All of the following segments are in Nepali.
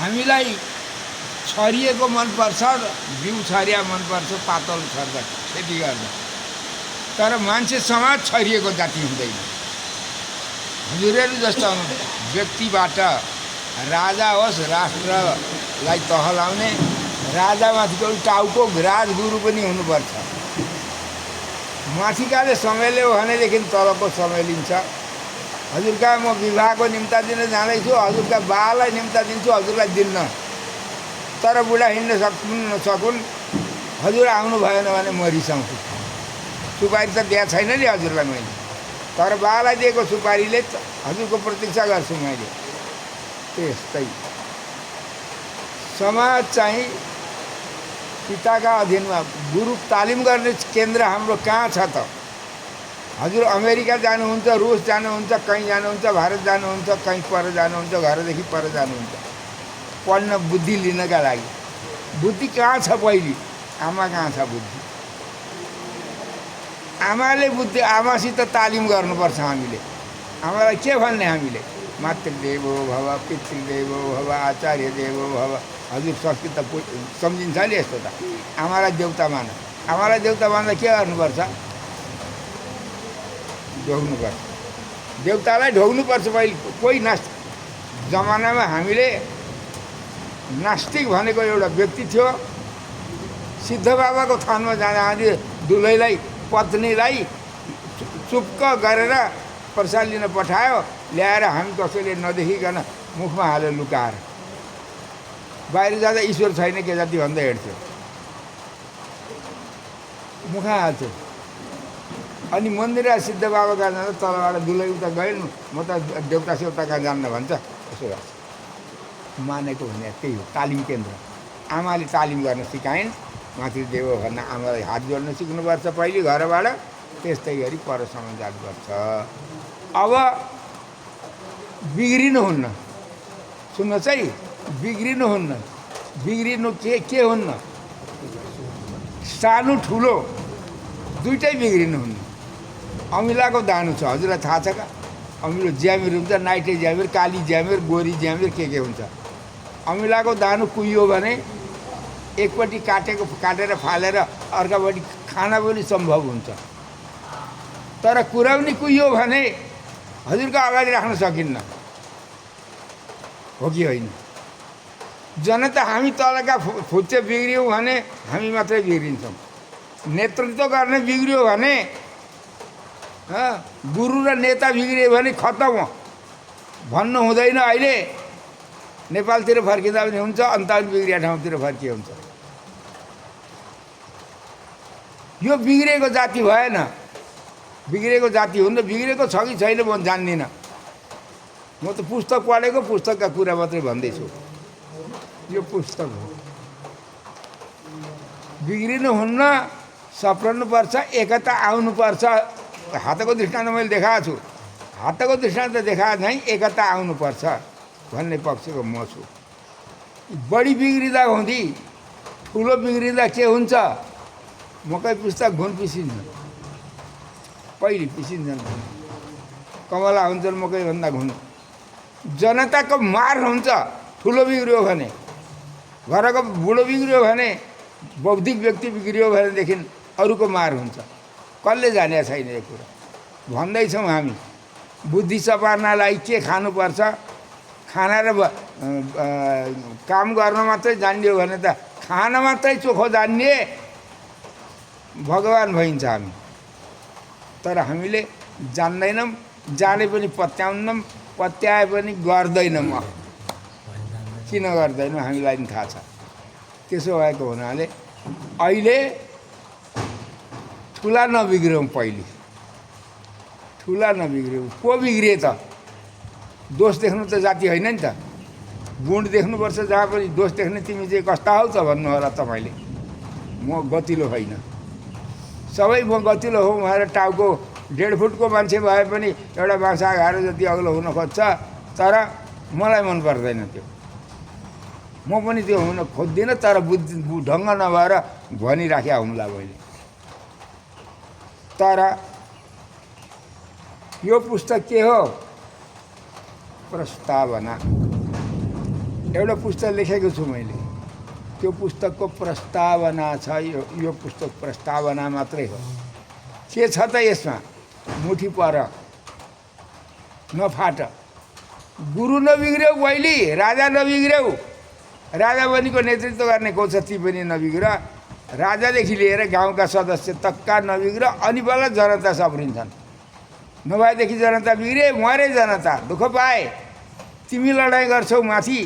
हामीलाई छरिएको मनपर्छ, बिउ छरिया मनपर्छ, पातल छर्दा खेती गर्दा। तर मान्छे समाज छरिएको जाति हुँदैन। हजुरहरू जस्तो व्यक्तिबाट राजा होस्, राष्ट्रलाई तहलाउने राजामाथिको टाउको राजगुरु पनि हुनुपर्छ। माथिकाले समेल्यो भनेदेखि तलको समेलिन्छ। हजुरका म विवाहको निम्ता दिन जाँदैछु, हजुरका बालाई निम्ता दिन्छु, हजुरलाई दिन्न। तर बुढा हिँड्न नसकुन्, हजुर आउनु भएन भने म रिसाउँछु। सुपारी त दिएको छैन नि हजुरलाई मैले, तर बालाई दिएको सुपारीले हजुरको प्रतीक्षा गर्छु मैले। त्यस्तै समाज चाहिँ पिताका अधीनमा। गुरु तालिम गर्ने केन्द्र हाम्रो कहाँ छ त? हजुर अमेरिका जानुहुन्छ, रुस जानुहुन्छ, कहीँ जानुहुन्छ, भारत जानुहुन्छ, कहीँ पर जानुहुन्छ, घरदेखि पर जानुहुन्छ पढ्न, बुद्धि लिनका लागि। बुद्धि कहाँ छ? पहिली आमा कहाँ छ बुद्धि? आमाले बुद्धि, आमासित तालिम गर्नुपर्छ हामीले। आमालाई के भन्ने हामीले? मातृदेवो भव, पितृदेवो भव, आचार्य देवो भव। हजुर संस्कृत त सम्झिन्छ नि यस्तो त। आमालाई देउता मान। आमालाई देउता मान्दा के गर्नुपर्छ? ढोग्नुपर्छ। देउतालाई ढोग्नुपर्छ पहिले। कोही जमानामा हामीले नास्तिक भनेको एउटा व्यक्ति थियो। सिद्ध बाबाको थानमा जाँदाखेरि दुलैलाई, पत्नीलाई चुप्क गरेर प्रसाद लिन पठायो, ल्याएर हामी कसैले नदेखिकन मुखमा हाल्यो लुकाएर। बाहिर जाँदा ईश्वर छैन के जाति भन्दै हिँड्थ्यो, मुखमा हाल्थ्यो। अनि मन्दिर सिद्ध बाबा कहाँ जाँदा तलबाट दुलै उता गएन, म त देउता सेउता कहाँ जान्न भन्छ। यसो गर्छ। मानेको भने त्यही हो, तालिम केन्द्र। आमाले तालिम गर्न सिकाइन्। मातृदेव भन्न आमालाई हात जोड्न सिक्नुपर्छ पहिले घरबाट। त्यस्तै गरी परसँग जानुपर्छ। अब बिग्रिनुहुन्न, सुन्नुहोस् है, बिग्रिनुहुन्न। बिग्रिनु के हुन्न? सानो ठुलो दुइटै बिग्रिनुहुन्न। अमिलाको दानु छ, हजुरलाई थाहा छ का? अमिलो ज्यामिर हुन्छ, नाइटे ज्यामिर, काली ज्यामिर, गोरी ज्यामिर, के हुन्छ। अमिलाको दानु कुहियो भने एकपट्टि काटेर फालेर अर्कापट्टि खाना पनि सम्भव हुन्छ। तर कुराउनी कुहियो भने हजुरको अगाडि राख्न सकिन्न, हो कि होइन? जनता हामी तलका फुच्चे बिग्रियौँ भने हामी मात्रै बिग्रिन्छौँ। नेतृत्व गर्ने बिग्रियो भने, गुरु र नेता बिग्रियो भने खतम भन्नु हुँदैन। अहिले नेपालतिर फर्किँदा पनि हुन्छ, अन्त बिग्रिया ठाउँतिर फर्किए हुन्छ। यो बिग्रेको जाति भएन। बिग्रेको जाति हुन्न। बिग्रेको छ कि छैन म जान्दिनँ। म त पुस्तक पढेको, पुस्तकका कुरा मात्रै भन्दैछु। यो पुस्तक हो। बिग्रिनुहुन्न, सप्रनुपर्छ, एकता आउनुपर्छ। हातको दृष्टान्त मैले देखाएको छु। हातको दृष्टान्त देखाएको चाहिँ एकता आउनुपर्छ भन्ने पक्षको म छु। बढी बिग्रिँदा हुँदी, ठुलो बिग्रिँदा के हुन्छ? मकै पुस्तक घुन पिसिन्छ, पहिले पिसिन्छन्। कमला हुन्छन् मकैभन्दा घुन। जनताको मार हुन्छ ठुलो बिग्रियो भने। घरको बुढो बिग्रियो भने, बौद्धिक व्यक्ति बिग्रियो भनेदेखि अरूको मार हुन्छ। कसले जाने छैन यो कुरा। भन्दैछौँ हामी बुद्धि सपार्नलाई के खानुपर्छ? खाना र काम गर्न मात्रै जान्यो भने त खान मात्रै चोखो जान्ने भगवान भइन्छ हामी। तर हामीले जान्दैनौँ, जाने पनि पत्याउन्नौँ, पत्याए पनि गर्दैनौँ। किन गर्दैनौँ हामीलाई पनि थाहा छ। त्यसो भएको हुनाले अहिले ठुला नबिग्रियौँ। पहिले ठुला नबिग्रियौँ। को बिग्रिए त? दोष देख्नु त जाति होइन नि त। गुण देख्नुपर्छ। जहाँ पनि दोष देख्ने तिमी चाहिँ कस्ता हौ त भन्नु होला तपाईँले। म गतिलो होइन। सबै म गतिलो हौँ भनेर टाउको 1.5 फुटको मान्छे भए पनि एउटा बाँसा घारो जति अग्लो हुन खोज्छ। तर मलाई मन पर्दैन त्यो। म पनि त्यो हुन खोज्दिनँ। तर बुद्धि ढङ्ग नभएर भनिराख्या हुँला मैले। तर यो पुस्तक के हो? प्रस्तावना। एउटा पुस्तक लेखेको छु मैले। त्यो पुस्तकको प्रस्तावना छ, यो पुस्तक प्रस्तावना मात्रै हो। के छ त यसमा? मुठी पर नफाट, गुरु नबिग्र्यौ बैली, राजा नबिग्र्यौ। राजा बनीको नेतृत्व गर्ने को छ ती पनि नबिग्र। राजादेखि लिएर गाउँका सदस्य तक्का नबिग्र, अनि बल्ल जनता सप्रिन्छन्। नभएदेखि जनता बिग्रे, मरे जनता, दुःख पाए। तिमी लडाइँ गर्छौ माथि,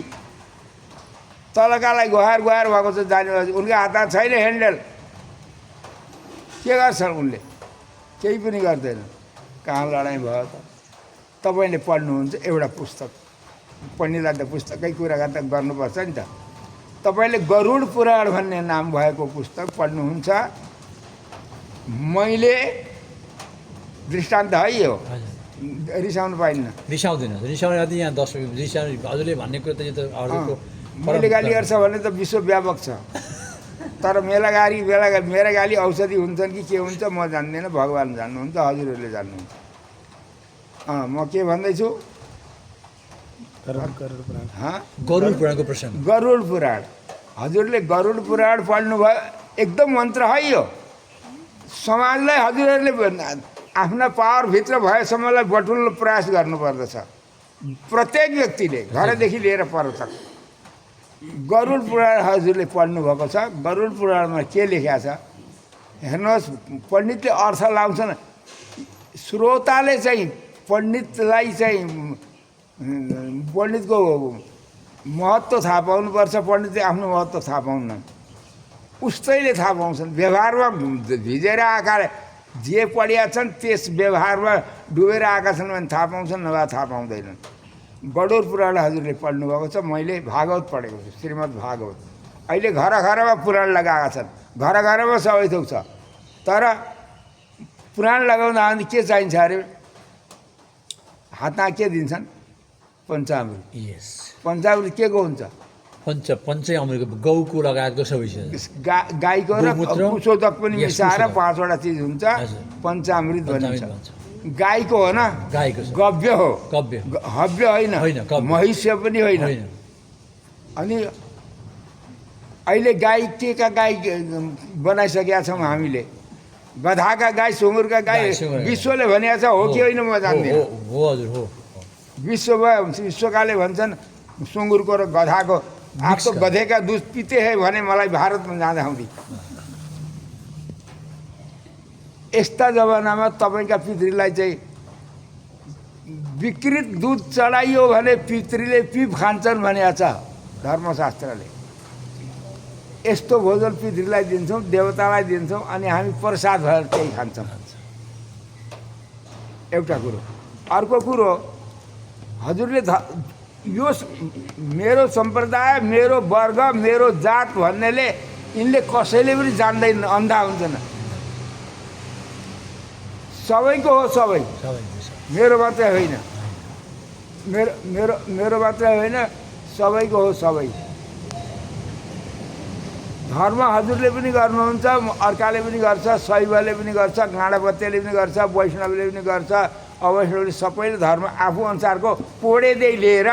तलकालाई गुहार गुहार भएको छ जाने। उनका हातमा छैन ह्यान्डल, के गर्छन् उनले? केही पनि गर्दैन। कहाँ लडाइँ भयो त? तपाईँले पढ्नुहुन्छ एउटा पुस्तक, पढ्नेलाई त पुस्तकै कुरा त गर्नुपर्छ नि त। तपाईँले गरुड पुराण भन्ने नाम भएको पुस्तक पढ्नुहुन्छ। मैले दृष्टान्त है यो, रिसाउनु पाइन्न। रिसाउँदैन, रिसाउने अझै यहाँ 10 रिसाउने हजुरले भन्ने कुरा त यो त हजुरको मैले गाली गर्छ भने त विश्वव्यापक छ। तर मेरा गाली औषधि हुन्छन् कि के हुन्छ म जान्दिनँ, भगवान् जान्नुहुन्छ, हजुरहरूले जान्नुहुन्छ। म के भन्दैछु? गरुड पुराणको प्रसङ्ग। गरुड पुराण, हजुरले गरुड पुराण पढ्नुभयो, एकदम मन्त्र है यो। समाजलाई हजुरहरूले आफ्ना पावरभित्र भएसम्मलाई बटुल्ने प्रयास गर्नुपर्दछ, प्रत्येक व्यक्तिले, घरदेखि लिएर पर तक। गरुड पुराण हजुरले पढ्नुभएको छ। गरुड पुराणमा के लेखेको छ हेर्नुहोस्। पण्डितले अर्थ लाउँछन्, श्रोताले चाहिँ पण्डितलाई चाहिँ पण्डितको महत्त्व थाहा पाउनुपर्छ। पण्डितले आफ्नो महत्त्व थाहा पाउन्नन्, उस्तैले थाहा पाउँछन्। व्यवहारमा भिजेर आएका जे पढिया छन् त्यस व्यवहारमा डुबेर आएका छन् भने थाहा पाउँछन्, नभए थाहा पाउँदैनन्। गरुड पुराण हजुरले पढ्नुभएको छ। मैले भागवत पढेको छु, श्रीमद् भागवत। अहिले घर घरमा पुराण लगाएका छन्, घर घरमा सबै थोक छ। तर पुराण लगाउँदा अनि के चाहिन्छ अरे? हातमा के दिन्छन्? पञ्चामृत। यस, पञ्चामृत के को हुन्छ? पञ्चै अमृत, गौको लगाएको सबै छ। गाईको र कुशोदक पनि मिसाएर 5वटा चिज हुन्छ, पञ्चामृत भनिन्छ। गाईको हो न? गाईको गव्य हो, गव्य, हव्य होइन, महिष्य पनि होइन। अनि अहिले गाई के का गाई बनाइसकेका छौँ हामीले। गधाका गाई, सुँगुरका गाई विश्वले भनेको छ, हो कि होइन म जान्दिनँ। हो हजुर, हो। विश्वकाले भन्छन् सुँगुरको र गधाको, आप तो गधे का दूध पीते हैं भने मलाई भारतमा जाँदा आउँदी। यस्ता जमानामा तपाईँका पितृलाई चाहिँ विकृत दुध चढाइयो भने पितृले पिप खान्छन् भनेको छ धर्मशास्त्रले। यस्तो भोजन पितृलाई दिन्छौँ, देवतालाई दिन्छौँ, अनि हामी प्रसाद भएर त्यही खान्छौँ। एउटा कुरो। अर्को कुरो, हजुरले यो मेरो सम्प्रदाय, मेरो वर्ग, मेरो जात भन्नेले यिनले कसैले पनि जान्दैन, अन्धा हुन्छन्। सबैको हो, सबै, मेरो मात्रै होइन, मेरो मात्रै होइन, सबैको हो, सबै। धर्म हजुरले पनि गर्नुहुन्छ, अर्काले पनि गर्छ, शैवले पनि गर्छ, गाँडापत्यले पनि गर्छ, वैष्णवले पनि गर्छ, अवैष्णवले, सबैले धर्म आफू अनुसारको पोडेदेखि लिएर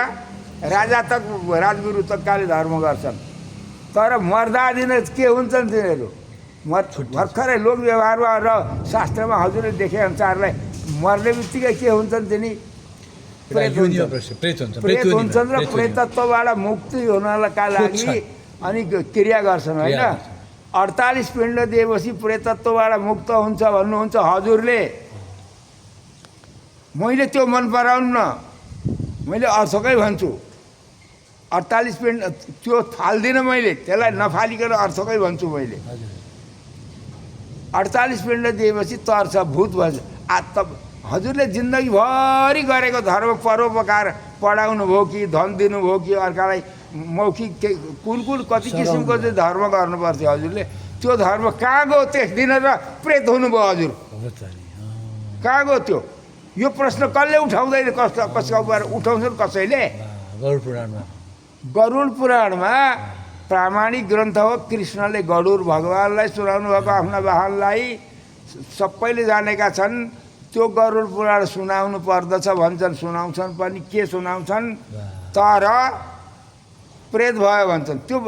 राजा तक, राजगुरु तककाले धर्म गर्छन्। तर मर्दा दिन के हुन्छन् तिनीहरू? भर्खरै लोक व्यवहारमा र शास्त्रमा हजुरले देखे अनुसारलाई मर्ने बित्तिकै के हुन्छन् तिनी? प्रेत हुन्छन् र प्रेतत्वबाट मुक्ति हुनका लागि अनि क्रिया गर्छन् होइन। 48 पिण्ड दिएपछि प्रेतत्वबाट मुक्त हुन्छ भन्नुहुन्छ हजुरले। मैले त्यो मन पराउन्न, मैले अर्थकै भन्छु। 48 पिण्ड त्यो फाल्दिनँ मैले, त्यसलाई नफालिकन अर्थकै भन्छु मैले। 48 पिण्ड दिएपछि तर्छ, भूत भन्छ। हजुरले जिन्दगीभरि गरेको धर्म परोपकार, पढाउनु भयो कि, धन दिनुभयो कि, अर्कालाई मौखिक कुन कति किसिमको चाहिँ धर्म गर्नुपर्थ्यो हजुरले, त्यो धर्म कहाँ गयो त्यस दिन? र प्रेत हुनुभयो हजुर, कहाँ गयो त्यो? यो प्रश्न कसले उठाउँदैन? कसको उठाउँछन् कसैले? गरुड पुराणमा प्रामाणिक ग्रन्थ हो। कृष्णले गरुड भगवानलाई सुनाउनु भएको, आफ्ना वाहनलाई सबैले जानेका छन्। त्यो गरुड पुराण सुनाउनु पर्दछ भन्छन्, सुनाउँछन् पनि। के सुनाउँछन्? तर प्रेत भयो भन्छन्। त्यो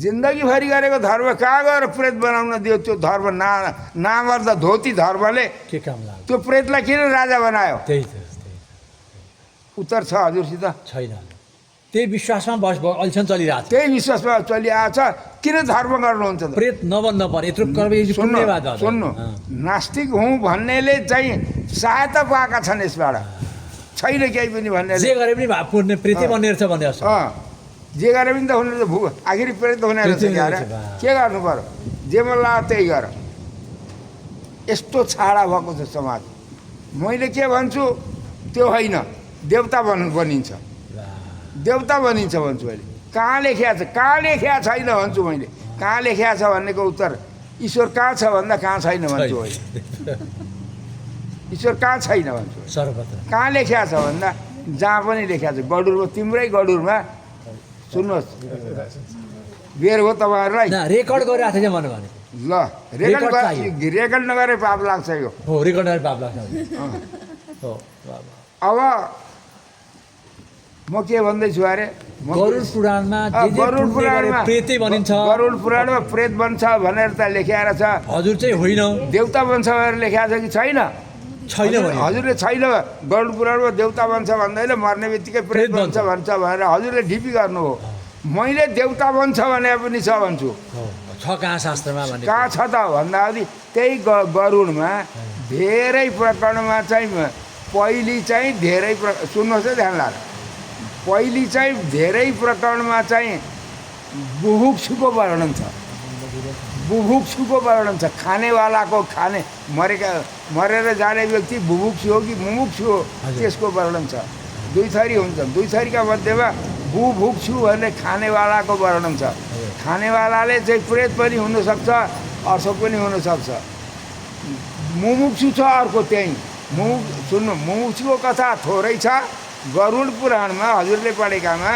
जिन्दगीभरि गरेको धर्म कहाँ गएर प्रेत बनाउन दियो? त्यो धर्म नामर्द धोती धर्मले के काम लाग्यो? त्यो प्रेतलाई किन राजा बनायो? त्यही त उत्तर छ हजुरसित? छैन। त्यही विश्वासमा बस अहिलेसम्म चलिरहेको छ। त्यही विश्वासमा चलिआएको छ। किन धर्म गर्नुहुन्छ त? प्रेत नबन्न पर्ने यत्रो सुन्नु, नास्तिक हुँ भन्नेले चाहिँ सहायता पाएका छन् यसबाट। छैन केही पनि भन्ने जे गरे पनि पुण्य प्रेतै बन्ने रहेछ भन्ने जस्तो। जे गरे पनि त हुने त आखिरी प्रेत हुने रहेछ क्यारे। के गर्नु पर्यो? जे मन लाग्यो त्यही गर। यस्तो छाडा भएको छ समाज। मैले के भन्छु त्यो होइन, देवता बनिन्छ, देवता बनिन्छ भन्छु मैले। कहाँ लेखिया छ? कहाँ लेखिया छैन भन्छु मैले। कहाँ लेखिया छ भन्नेको उत्तर ईश्वर कहाँ छ भन्दा कहाँ छैन भन्छु मैले। ईश्वर कहाँ छैन भन्छु। सर्वत्र कहाँ लेखिया छ भन्दा जहाँ पनि लेखिया छ। गडुरमा, तिम्रै गडुरमा सुन्नुहोस्, बेर हो तपाईँहरूलाई। रेकर्ड गरिरहेको थिएँ मैले भने। ल रेकर्ड नगरे पाप लाग्छ यो। हो रेकर्ड गरेर पाप लाग्छ। हो अब म के भन्दैछु अरे, गरुड पुराणमा गरुड पुराणमा प्रेतै बनिन्छ, गरुड पुराणमा प्रेत बन्छ भनेर त लेखिएर छ। हजुर चाहिँ होइन, देवता बन्छ भनेर लेखिया छ कि छैन? छैन भने हजुरले छैन। गरुड पुराणमा देवता बन्छ भन्दैन, मर्ने बित्तिकै प्रेत बन्छ भन्छ भनेर हजुरले ढिपी गर्नु हो। मैले देवता बन्छ भने पनि छ भन्छु। छ कहाँ शास्त्रमा भने? कहाँ छ त भन्दाखेरि त्यही गरुडमा धेरै प्रकरणमा चाहिँ पहिली चाहिँ धेरै सुन्नुहोस् है ध्यान लाएर, पहिली चाहिँ धेरै प्रकरणमा चाहिँ बुभुक्षुको वर्णन छ। बुभुक्षुको वर्णन छ। खानेवालाको मरेर जाने व्यक्ति बुभुक्षु हो कि मुमुक्षु हो त्यसको वर्णन छ। दुई थरी हुन्छन्। दुई थरीका मध्येमा बुभुक्षु भन्ने खानेवालाको वर्णन छ। खानेवालाले चाहिँ प्रेत पनि हुनसक्छ, अशोक पनि हुनसक्छ। मुमुक्षु छ अर्को त्यहीँ। सुन्नु, मुमुक्षुको कथा थोरै छ। गरुड पुराणमा हजुरले पढेकामा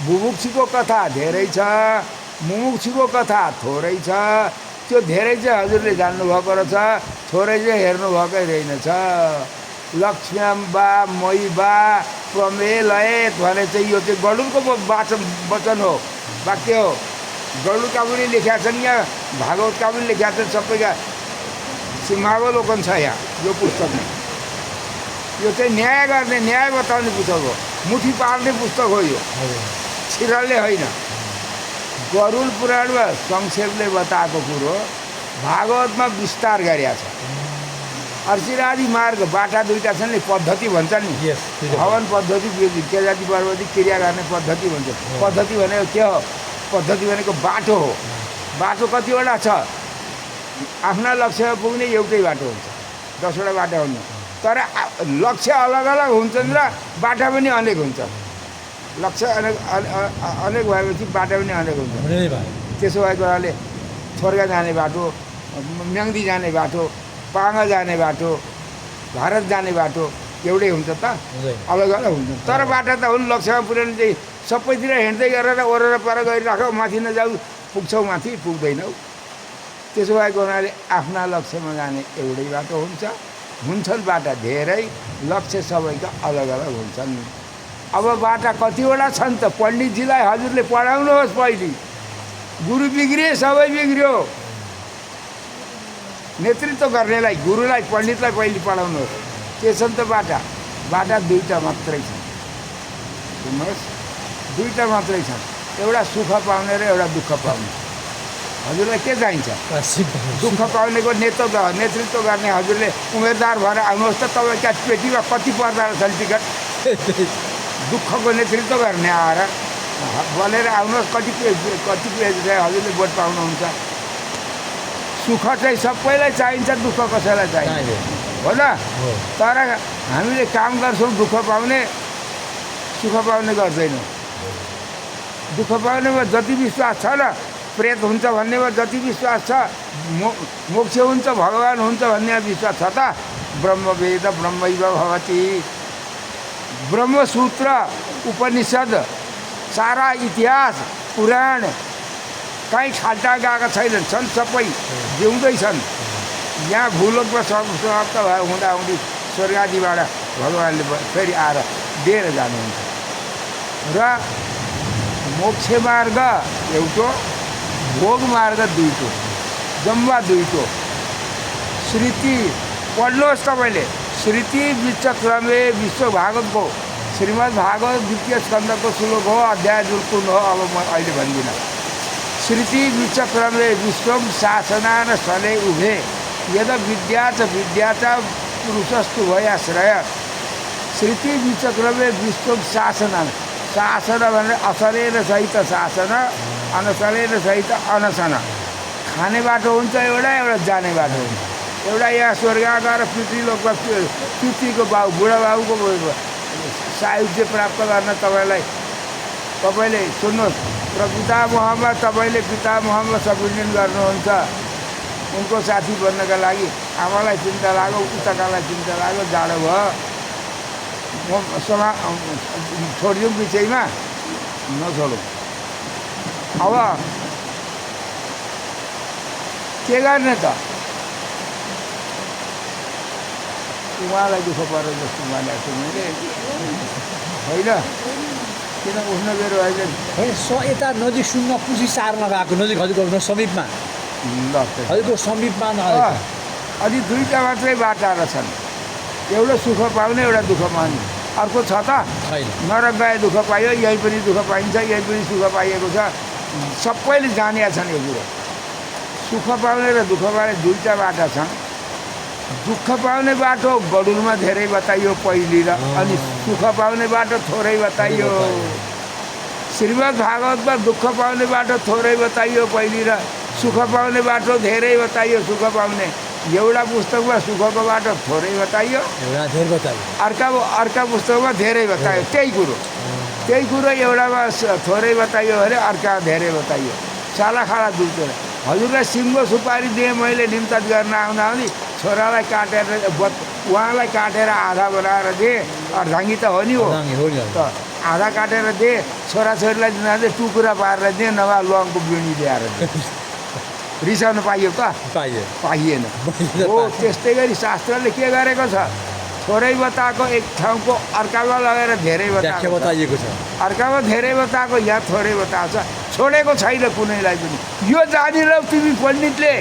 बुभुक्षुको कथा धेरै छ, मुमुक्षुको कथा थोरै छ। त्यो धेरै चाहिँ हजुरले जान्नुभएको रहेछ, थोरै चाहिँ हेर्नुभएकै रहेनछ। लक्ष्म्याम बा मयि बा प्रमेलयत भने चाहिँ यो चाहिँ गरुडको वचन हो, वाक्य हो। गरुडका पनि लेखिया छन्, यहाँ भागवतका पनि लेखिया छन्, सबैका सिंहावलोकन छ यहाँ यो पुस्तकमा। यो चाहिँ न्याय गर्ने, न्याय बताउने पुस्तक हो, मुठी पार्ने पुस्तक हो यो, छिरलले होइन। गरुड पुराणमा संक्षेपले बताएको कुरो भागवतमा विस्तार गरिएको छ। अर्चिरादि मार्ग बाटा दुईवटा छन् नि, पद्धति भन्छ नि, हवन पद्धति, केजाति पार्वती क्रिया गर्ने पद्धति भन्छ। पद्धति भनेको के हो? पद्धति भनेको बाटो हो। बाटो कतिवटा छ? आफ्ना लक्ष्यमा पुग्ने एउटै बाटो हुन्छ, 10वटा बाटो हुन्। तर लक्ष्य अलग अलग हुन्छन् र बाटा पनि अनेक हुन्छ। लक्ष्य अनेक भएपछि बाटा पनि अनेक हुन्छ। त्यसो भएको हुनाले स्वर्ग जाने बाटो, म्याङ्दी जाने बाटो, पाङ जाने बाटो, भारत जाने बाटो एउटै हुन्छ त? अलग अलग हुन्छ। तर बाटा त हुन्। लक्ष्यमा पुर्याउनु चाहिँ सबैतिर हिँड्दै गरेर ओरेर पर गइराख, माथि नजाऊ, पुग्छौ माथि, पुग्दैनौ। त्यसो भएको हुनाले आफ्ना लक्ष्यमा जाने एउटै बाटो हुन्छन् बाटा धेरै, लक्ष्य सबैका अलग अलग हुन्छन्। अब बाटा कतिवटा छन् त? पण्डितजीलाई हजुरले पढाउनुहोस् पहिली। गुरु बिग्रिए सबै बिग्रियो। नेतृत्व गर्नेलाई, गुरुलाई, पण्डितलाई पहिले पढाउनुहोस्। के छन् त बाटा? बाटा दुईवटा मात्रै छन्। सुन्नुहोस्, दुईवटा मात्रै छन्, एउटा सुख पाउने र एउटा दुःख पाउने। हजुरलाई के चाहिन्छ? दुःख पाउनेको नेतृत्व गर्ने हजुरले उम्मेदवार भएर आउनुहोस् त। तपाईँका पेटीमा कति पर्दा छन् टिकट? दुःखको नेतृत्व गर्ने आएर बोलेर आउनुहोस्। कति पेज चाहिँ हजुरले भोट पाउनुहुन्छ? सुख चाहिँ सबैलाई चाहिन्छ, दुःख कसैलाई चाहिन्छ हो न? तर हामीले काम गर्छौँ दुःख पाउने, सुख पाउने गर्दैनौँ। दुःख पाउनेमा जति विश्वास छ र, प्रेत हुन्छ भन्नेमा जति विश्वास छ, मोक्ष हुन्छ, भगवान् हुन्छ भन्ने विश्वास छ त? ब्रह्मवेद ब्रह्मैव भवति, ब्रह्मसूत्र, उपनिषद, सारा इतिहास, पुराण कहीँ खाल्टा गएका छन्, सबै जिउँदैछन्। यहाँ भूलोकमा समाप्त भए हुँदाहुँदी स्वर्गादिबाट भगवान्ले फेरि आएर दिएर जानुहुन्छ। र मोक्ष मार्ग एउटो, भोग मार्ग दुईटो, जम्मा दुईटो। श्रुति पढ्नुहोस् तपाईँले, श्रुति विचक्रमे विश्व भागवतको श्रीमद् भागवत द्वितीय स्कन्धको श्लोक हो, अध्याय जुल्कुन हो। अब म अहिले भन्दिनँ। श्रुति विचक्रमे विश्वम शासनान सले उभे यद विद्या च पुरुषस्तु भयाश्रय। श्रुति विचक्रमे विश्वम शासनान, शासन भने असरेर सहित शासन, अनसरेर सहित अनसन। खाने बाटो हुन्छ एउटा, एउटा जाने बाटो हुन्छ। एउटा यहाँ स्वर्ग गएर पृथ्वीलोकमा पृथ्वीको बाउ बुढाबाबुको सायुज्य प्राप्त गर्न तपाईँले सुन्नुहोस्, पिता मोहम्मद तपाईँले पिता मोहम्मद सपुर्जन गर्नुहुन्छ। उनको साथी बन्नका लागि आमालाई चिन्ता लाग्यो, उताकालाई चिन्ता लाग्यो, जाडो भयो, छोडिदिउँ विषयमा नछोडौँ। अब के गर्ने त? उहाँलाई दुःख पऱ्यो जस्तो भनेको छु मैले, होइन? किन उठ्न मेरो अहिले होइन यता नजिक सुन्न पुसी सार्न गएको, नजिक हजुरको समीपमा, हजुरको समीपमा अनि दुईवटा मात्रै बाटाहरू छन्। एउटा सुख पाउने, एउटा दुःख पाउने। अर्को छ त? नरक गए दुःख पाइयो, यही पनि दुःख पाइन्छ, यही पनि सुख पाइएको छ। सबैले जानेका छन् यो कुरो। सुख पाउने र दुःख पाउने दुईवटा बाटा छन्। दुःख पाउने बाटो गडुलमा धेरै बताइयो पहिले र अनि सुख पाउने बाटो थोरै बताइयो। श्रीमद् भागवतमा दुःख पाउने बाटो थोरै बताइयो पहिले र सुख पाउने बाटो धेरै बताइयो। सुख पाउने एउटा पुस्तकमा सुखको बाटो थोरै बताइयो, अर्का पुस्तकमा धेरै बताइयो। त्यही कुरो एउटामा थोरै बताइयो भने अर्का धेरै बताइयो। सालाखाला दुल्चोर हजुरलाई सिङ्गो सुपारी दिएँ मैले निम्तात गर्न आउँदाखेरि छोरालाई काटेर उहाँलाई काटेर आधा बनाएर दिएँ। अर्धाङ्गी त हो नि, हो त? आधा काटेर दिएँ, छोराछोरीलाई दिँदा चाहिँ टुकुरा पारेर दिएँ, नभए लङको बिँडी ल्याएर दिएँ। रिसाउनु पाइयो त? पाइएन। हो त्यस्तै गरी शास्त्रले के गरेको छ? थोरै बताएको एक ठाउँको अर्कामा लगेर धेरै बताइएको छ। अर्कामा धेरै बताएको, यहाँ थोरै बताएको छ। छोडेको छैन कुनैलाई पनि। यो जानेर तिमी पण्डितले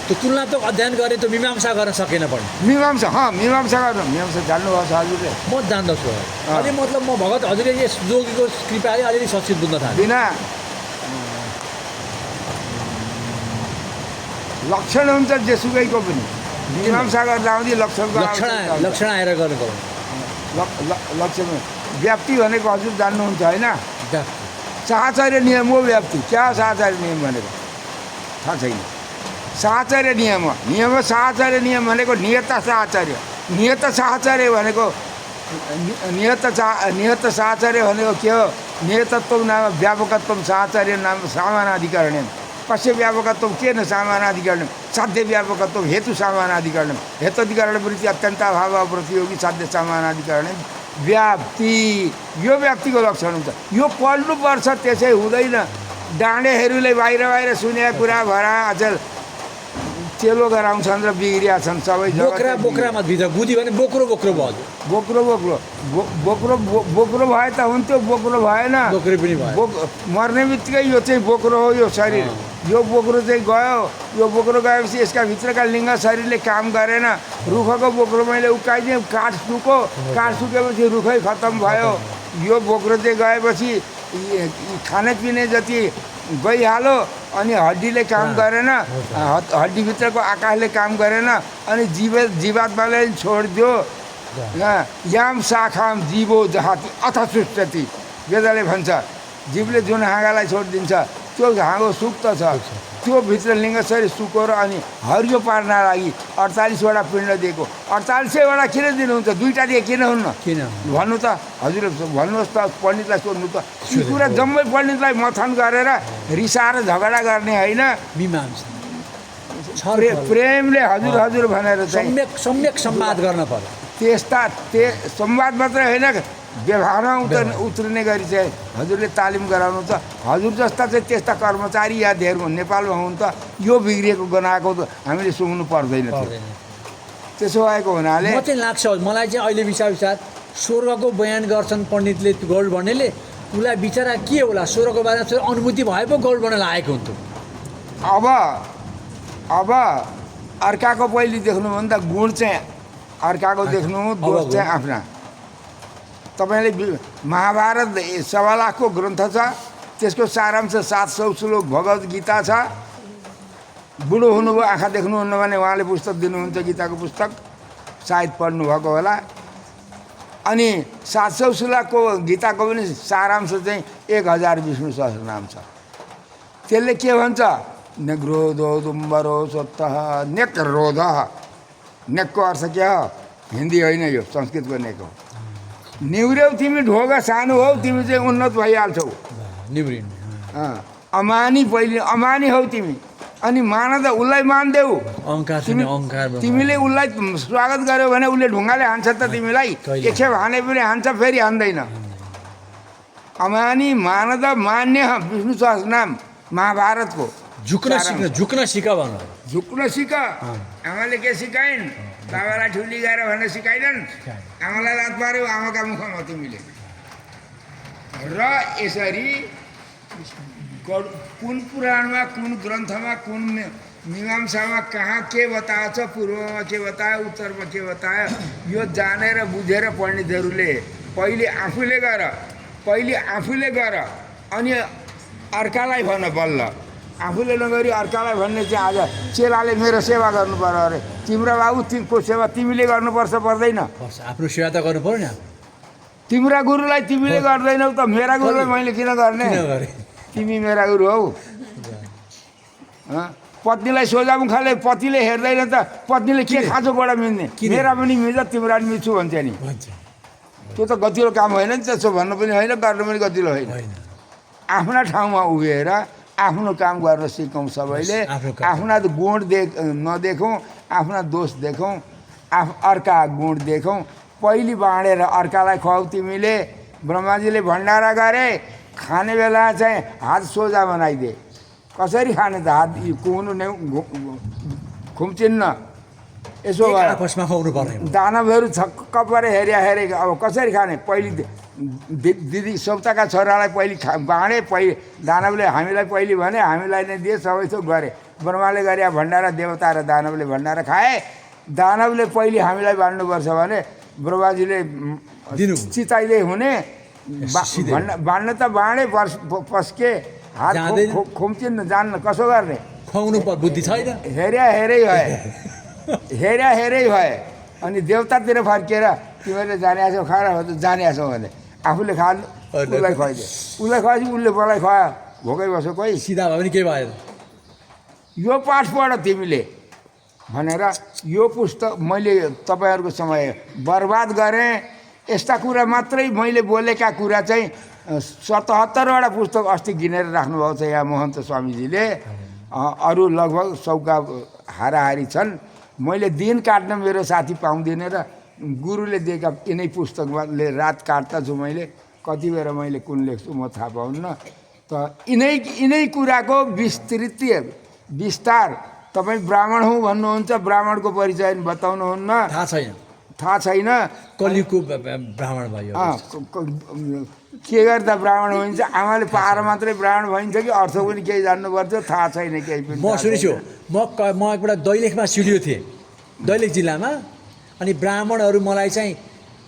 त्यो तुलनात्मक अध्ययन गरे, त्यो मीमांसा गर्न सकेन पनि। मीमांसा मीमांसा गर्नु, मीमांसा जान्नुभएको छ हजुरले? म जान्दछु। अलि मतलब म भगत हजुरले यस जोगीको कृपाले अलिअलि संस्कृत बुझ्न थालेँ। बिना लक्षण हुन्छ जेसुकैको पनि। मीमांसा गर्दा आउँदै लक्षण आएर गर्नु लक्षण व्याप्ति भनेको हजुर जान्नुहुन्छ होइन? साहचर्य नियम हो व्याप्ति। क्या साहचर्य नियम भनेको थाहा छैन। साहचर्य नियम हो। साहचर्य नियम भनेको नियत साहचर्य। नियत साहचर्य भनेको नियत साहचर्य भनेको के हो? नियतत्व नाम व्यापकत्व साहचर्य नाम सामानाधिकरणम। कस्य व्यापकत्व के न सामानाधिकरणम? साध्य व्यापकत्व हेतु सामानाधिकरणम। हेतुधिकरणवृत्ति अत्यन्ताभाव प्रतियोगी साध्य सामानाधिकरणम। व्याप्ति, यो व्याप्तिको लक्षण हुन्छ। यो पढ्नुपर्छ, त्यसै हुँदैन। डाँडेहरूले बाहिर सुनेका कुरा भरा अचेल चेलो गराउँछन् र बिग्रिया छन् सबै। बोक्रामा भित्र बुझ्यो भने बोक्रो भयो। बोक्रो भए त हुन्थ्यो, बोक्रो भएन। मर्ने बित्तिकै यो चाहिँ बोक्रो हो। यो शरीर, यो बोक्रो चाहिँ गयो। यो बोक्रो गएपछि यसका भित्रका लिङ्ग शरीरले काम गरेन। रुखको बोक्रो मैले उकाइदिएँ, काठ सुकेपछि रुखै खत्तम भयो। यो बोक्रो चाहिँ गएपछि खानेपिने जति गइहाल्यो, अनि हड्डीले काम गरेन, हड्डीभित्रको आकाशले काम गरेन, अनि जीवात्माले छोडिदियो। याम शाखाम जीवो जहाति अथ सुष्टति। वेदले भन्छ जीवले जुन हाँगालाई छोडिदिन्छ त्यो हाँगो सुक्त छ। त्यो भित्र लिङ्ग शरीर सुको र अनि हरियो पार्न लागि 48वटा पिण्ड दिएको। 48वटा किन दिनुहुन्छ? दुईवटा दिए किन हुन्न? भन्नु त हजुर, भन्नुहोस् त, पण्डितलाई सोध्नु त। यी कुरा जम्मै पण्डितलाई मथन गरेर रिसाएर झगडा गर्ने होइन। प्रेमले हजुर भनेर चाहिँ सम्यक संवाद गर्न पर्यो। संवाद मात्रै होइन, व्यवहारमा उत्रिने गरी चाहिँ हजुरले तालिम गराउनु छ। हजुर जस्ता चाहिँ त्यस्ता कर्मचारी या धेर नेपालमा हुन् त यो बिग्रिएको गनाएको त हामीले सुन्नु पर्दैन थियो। त्यसो भएको हुनाले म चाहिँ लाग्छ मलाई चाहिँ अहिले विचार स्वर्गको बयान गर्छन् पण्डितले, गौड भन्नेले, उसलाई बिचरा के होला स्वरको बारेमा चाहिँ अनुभूति भए पो गौड बन्न लागेको हुन्थ्यो। अब अर्काको पहिले देख्नु हो भने त गुण चाहिँ अर्काको देख्नु, दोष चाहिँ आफ्ना। तपाईँले महाभारत 1.25 लाखको ग्रन्थ छ, त्यसको सारांश 700 श्लोक भगवत गीता छ। बुढो हुनुभयो, आँखा देख्नुहुन्न भने उहाँले पुस्तक दिनुहुन्छ, गीताको पुस्तक सायद पढ्नुभएको होला। अनि 700 श्लोकको गीताको पनि सारांश चाहिँ 1000 विष्णु सहस्रनाम छ। त्यसले के भन्छ? नेक्रोधो दुम्बरो स्वतः नेक्रोध। नेकको अर्थ के हो? हिन्दी होइन, यो संस्कृतको नेक हो। निहुर्यौ तिमी ढोगा सानो हौ, तिमी चाहिँ उन्नत भइहाल्छौ। अमानी पहिले अमानी हौ तिमी, अनि मान त उसलाई मान्देऊ। तिमीले उसलाई स्वागत गर्यौ भने उसले ढुङ्गाले हान्छ त तिमीलाई। एकखेप हाने पनि हान्छ, फेरि हान्दैन। अमानी मानद मान्य विष्णु सहस्रनाम महाभारतको। झुक्न सिक भन। झुक्न सिक। आमाले के सिकाइन्? बाबालाई ठुली गएर भन्न सिकाइनन्। आमालाई लात पार्यौ आमाका मुखमा तिमीले। र यसरी कुन पुराणमा, कुन ग्रन्थमा, कुन मीमांसामा कहाँ के बताएको छ, पूर्वमा के बतायो, उत्तरमा के बतायो, यो जानेर बुझेर पण्डितहरूले पहिले आफूले गर अनि अर्कालाई भन्न बल्ल। आफूले नगरी अर्कालाई भन्ने चाहिँ आज चेलाले मेरो सेवा गर्नु पर्यो अरे। तिम्रो बाबु तिमीको सेवा तिमीले गर्नुपर्छ पर्दैन? आफ्नो सेवा त गर्नु पर्यो नि। तिम्रा गुरुलाई तिमीले गर्दैनौ त मेरा गुरुलाई मैले किन गर्ने? तिमी मेरा गुरु हौ। पत्नीलाई सोझा मुखले पतिले हेर्दैन त पत्नीले के खाँचो गोडा मिल्ने? मेरा पनि मिल्छ, तिम्रो पनि मिल्छु भन्छ नि। त्यो त गतिलो काम होइन नि, त्यसो भन्नु पनि होइन, गर्नु पनि गतिलो होइन। आफ्ना ठाउँमा उभिएर आफ्नो काम गर्न सिकौँ सबैले। आफ्ना गुण नदेखौँ, आफ्ना दोष देखौँ, अर्का गुण देखौँ। पहिले बाँडेर अर्कालाई खुवाऊ तिमीले। ब्रह्माजीले भण्डारा गरे, खाने बेला चाहिँ हात सोझा बनाइदिए। कसरी खाने त? हात कुहुनु नै खुम्चिन्न। यसो आपसमा खुवाउनु पर्ने। दानवहरू छक्क परे हेरेको। अब कसरी खाने? पहिले दिदी सौताका छोरालाई पहिले बाँडे। पहिले दानवले हामीलाई पहिले भने, हामीलाई नै दिए, सबै थोक गरे। ब्रह्माले गरे भण्डारा, देवता र दानवले भण्डारा खाए। दानवले पहिले हामीलाई बाँड्नुपर्छ भने ब्रह्माजीले चिताइदिए हुने। बाँड्न त बाँडे, पस्के हात खुम्चिन्न, जान्न कसो गर्ने? खुवाउनु बुद्धि छैन। हेरै भए। अनि देवतातिर फर्किएर तिमीले जाने छौ खाएर जाने छौ भने आफूले खा, उसलाई खुवाइदियो। उसलाई खुवाएपछि उसले मलाई खुवायो, भोकै बस्यो। कोही सिधा भयो भने के भएर यो पाठ पढ तिमीले भनेर यो पुस्तक मैले तपाईँहरूको समय बर्बाद गरेँ। यस्ता कुरा मात्रै मैले बोलेका कुरा चाहिँ 77वटा पुस्तक अस्ति गिनेर राख्नुभएको छ यहाँ महन्त स्वामीजीले। अरू लगभग 100 का हाराहारी छन्। मैले दिन काट्न मेरो साथी पाउँदिनँ र गुरुले दिएका यिनै पुस्तकले रात काट्दा छु मैले। कति बेर मैले कुन लेख्छु म थाहा पाउन्न। त यिनै कुराको विस्तार तपाईँ ब्राह्मण हौँ भन्नुहुन्छ, ब्राह्मणको परिचय बताउनुहुन्न। थाहा छैन। कलियुगको ब्राह्मण भयो। के गर्दा ब्राह्मण भइन्छ? आमाले पाएर मात्रै ब्राह्मण भइन्छ कि अर्थ पनि केही जान्नुपर्छ? थाहा छैन केही पनि। म सुनेछु, म एकपल्ट दैलेखमा सिडियो थिएँ, दैलेख जिल्लामा। अनि ब्राह्मणहरू मलाई चाहिँ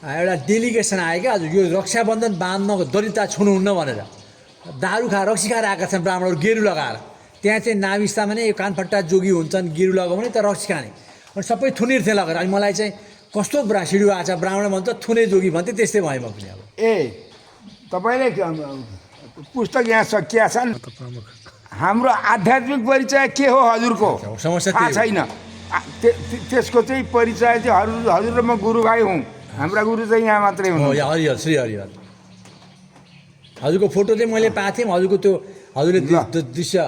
एउटा डेलिगेसन आयो क्या, यो रक्षाबन्धन बाँध्न दलिता छुनुहुन्न भनेर। दारू खाएर रक्सी खाएर आएका छन् ब्राह्मणहरू, गेरु लगाएर। त्यहाँ चाहिँ नाविस्तामा नै कानफट्टा जोगी हुन्छन्, गेरु लगाउने त रक्सी खाने। अनि सबै थुनिर थिएँ लगेर। अनि मलाई चाहिँ कस्तो सिडियो आएको छ, ब्राह्मण भन्छ थुने जोगी भन्थेँ, त्यस्तै भयो म पनि। अब तपाईँले पुस्तक यहाँ सकिया छन्। हाम्रो आध्यात्मिक परिचय के हो हजुरको? थाहा छैन। त्यसको चाहिँ परिचय चाहिँ हजुर र म गुरु भाइ हुँ। हाम्रा गुरु चाहिँ यहाँ मात्रै हुन्। हरिहर श्री हरिहर। हजुरको फोटो चाहिँ मैले पाएको थिएँ। हजुरको त्यो हजुरले दृश्य